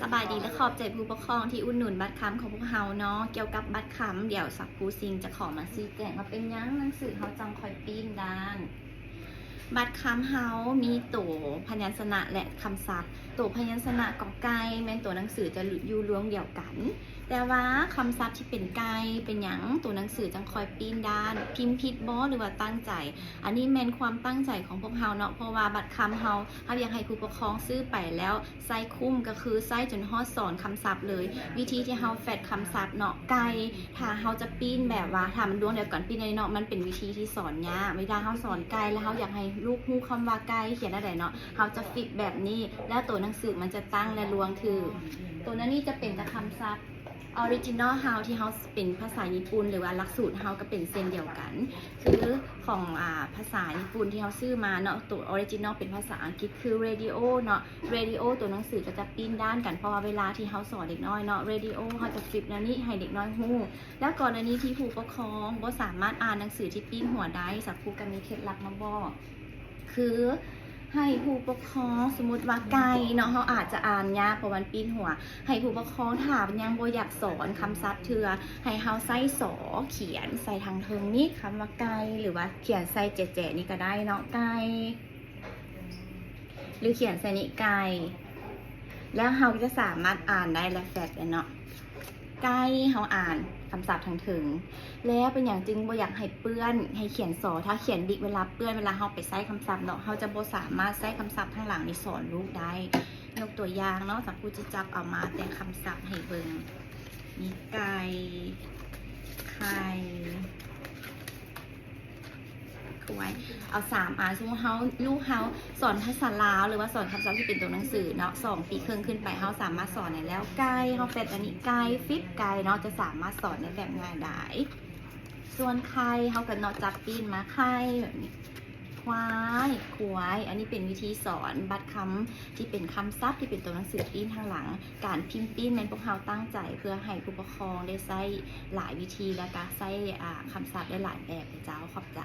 ສະບາຍດີ ແລະ ຂອບໃຈຜູ້ປົກຄອງທີ່ອຸດໜູນບັດຄຳຂອງພວກເຮົາເນາະ. ກ່ຽວກັບບັດຄຳ ດຽວສັກຄູຊິງຈະຂໍມາຊີ້ແຈງວ່າເປັນຫຍັງໜັງສືເຮົາຈັ່ງຄ່ອຍປີ້ນດ້ານ. ບັດຄຳເຮົາມີໂຕພະຍັນຊະນະ ແລະ ຄຳສັບ. ໂຕພະຍັນຊະນະກໍໄກ່ ແມ່ນໂຕໜັງສືຈະຢູ່ລວງດຽວກັນ, ແຕ່ວ່າຄຳສັບທີ່ເປັນໄກ່ ເປັນຫຍັງໂຕໜັງສືຈັ່ງຄ່ອຍປີ້ນດ້ານ? ພິມຜິດບໍ ຫຼືວ່າຕັ້ງໃຈ? ອັນນີ້ແມ່ນຄວາມຕັ້ງໃຈຂອງພວກເຮົາເນາະ, ເພາະວ່າບັດຄຳເຮົາ ເຮົາຢາກໃຫ້ຜູ້ປົກຄອງຊື້ໄປແລ້ວ ໃຊ້ຄຸ້ມ ກໍຄືໃຊ້ຈົນຮອດສອນຄຳສັບເລີຍ. ວິທີທີ່ເຮົາແຟດຄຳສັບເນາະ ໄກ່ ຖ້າເຮົາຈະປີ້ນແບບວ່າ ຖ້າມັນລວງດຽວກັນປີ້ນໄດ້ເນາະ ມັນເປັນວິທີທີ່ສອນຍາກ. ເວລາເຮົາສອນໄກ່ ແລ້ວເຮົາຢາກໃຫ້ລູກຮູ້ຄຳວ່າໄກ່ຂຽນແນວໃດເນາະ ເຮົາຈະຟລິບແບບນີ້ ແລ້ວໂຕໜັງສືມັນຈະຕັ້ງ ແລະ ລວງຖືກ. ໂຕນັ້ນນີ້ຈະເປັນແຕ່ຄຳສັບ ອໍຣິຈິນອລເຮົາ ທີ່ເຮົາເປັນພາສາຍີ່ປຸ່ນ ຫຼືວ່າຫຼັກສູດເຮົາກໍເປັນເຊັ່ນດຽວກັນ ຄືຂອງ ອາ ພາສາຍີ່ປຸ່ນທີ່ເຮົາຊື້ມາເນາະ ໂຕອໍຣິຈິນອລເປັນພາສາອັງກິດ ຄື Radio ເນາະ. Radio ໂຕໜັງສືກໍຈະປີ້ນດ້ານກັນ ເພາະວ່າເວລາທີ່ເຮົາສອນເດັກນ້ອຍເນາະ Radio ເຮົາຈະຟລິບແນວນີ້ໃຫ້ເດັກນ້ອຍຮູ້. ແລ້ວກໍລະນີທີ່ຜູ້ປົກຄອງບໍ່ສາມາດອ່ານໜັງສືທີ່ປີ້ນຫົວໄດ້ ສັກຄູກໍມີເຄັດລັບມາບອກ ຄື ໃຫ້ຜູ້ປົກຄອງ ສົມມຸດວ່າໄກ່ເນາະ ເຮົາອາດຈະອ່ານຍາກ ເພາະມັນປີ້ນຫົວ. ໃຫ້ຜູ້ປົກຄອງ ຖ້າຍັງບໍ່ຢາກສອນຄຳສັບເທື່ອ ໃຫ້ເຮົາໃຊ້ ສ ຂຽນໃສ່ທາງເທິງນີ້ ຄຳວ່າໄກ່ ຫຼືວ່າຂຽນໃສ່ແຈໆນີ້ກໍໄດ້ເນາະ ໄກ່ ຫຼືຂຽນໃສ່ນີ້ ໄກ່ ແລ້ວເຮົາຈະສາມາດອ່ານໄດ້ ແລະ ແຟດໄດ້ເນາະ. ໄກ່ ເຮົາອ່ານຄຳສັບທາງເທິງ. ແລ້ວເປັນຫຍັງຈຶ່ງບໍ່ຢາກໃຫ້ເປື້ອນ ໃຫ້ຂຽນ ສ ຖ້າຂຽນດິກ ເວລາເປື້ອນ ເວລາເຮົາໄປໃຊ້ຄຳສັບເນາະ ເຮົາຈະບໍ່ສາມາດໃຊ້ຄຳສັບທາງຫຼັງນີ້ສອນລູກໄດ້. ຍົກຕົວຢ່າງເນາະ ສັກຄູຈະຈັບເອົາມາແຕ່ຄຳສັບໃຫ້ເບິ່ງ ມີໄກ່ ໄຂ່ ຄວາຍ ເອົາສາມອັນ. ສົມມຸດເຮົາ ລູກເຮົາສອນພາສາລາວ ຫຼືວ່າສອນຄຳສັບທີ່ເປັນຕົວໜັງສືເນາະ ສອງປີເຄິ່ງຂຶ້ນໄປ ເຮົາສາມາດສອນໄດ້ແລ້ວ. ໄກ່ ເຮົາແຟດອັນນີ້ ໄກ່ ຟລິບ ໄກ່ເນາະ ຈະສາມາດສອນໄດ້ແບບງ່າຍດາຍ. ສ່ວນໄຂ່ ເຮົາກໍເນາະ ຈັບປີ້ນມາ ໄຂ່ ແບບນີ້ ຄວາຍ ຄວາຍ. ອັນນີ້ເປັນວິທີສອນບັດຄຳທີ່ເປັນຄຳສັບທີ່ເປັນຕົວໜັງສືປີ້ນທາງຫຼັງ. ການພິມປີ້ນແມ່ນພວກເຮົາຕັ້ງໃຈເພື່ອໃຫ້ຜູ້ປົກຄອງໄດ້ໃຊ້ຫຼາຍວິທີ ແລ້ວກໍໃຊ້ ອາ ຄຳສັບໄດ້ຫຼາຍແບບເຈົ້າ. ຂອບໃຈ.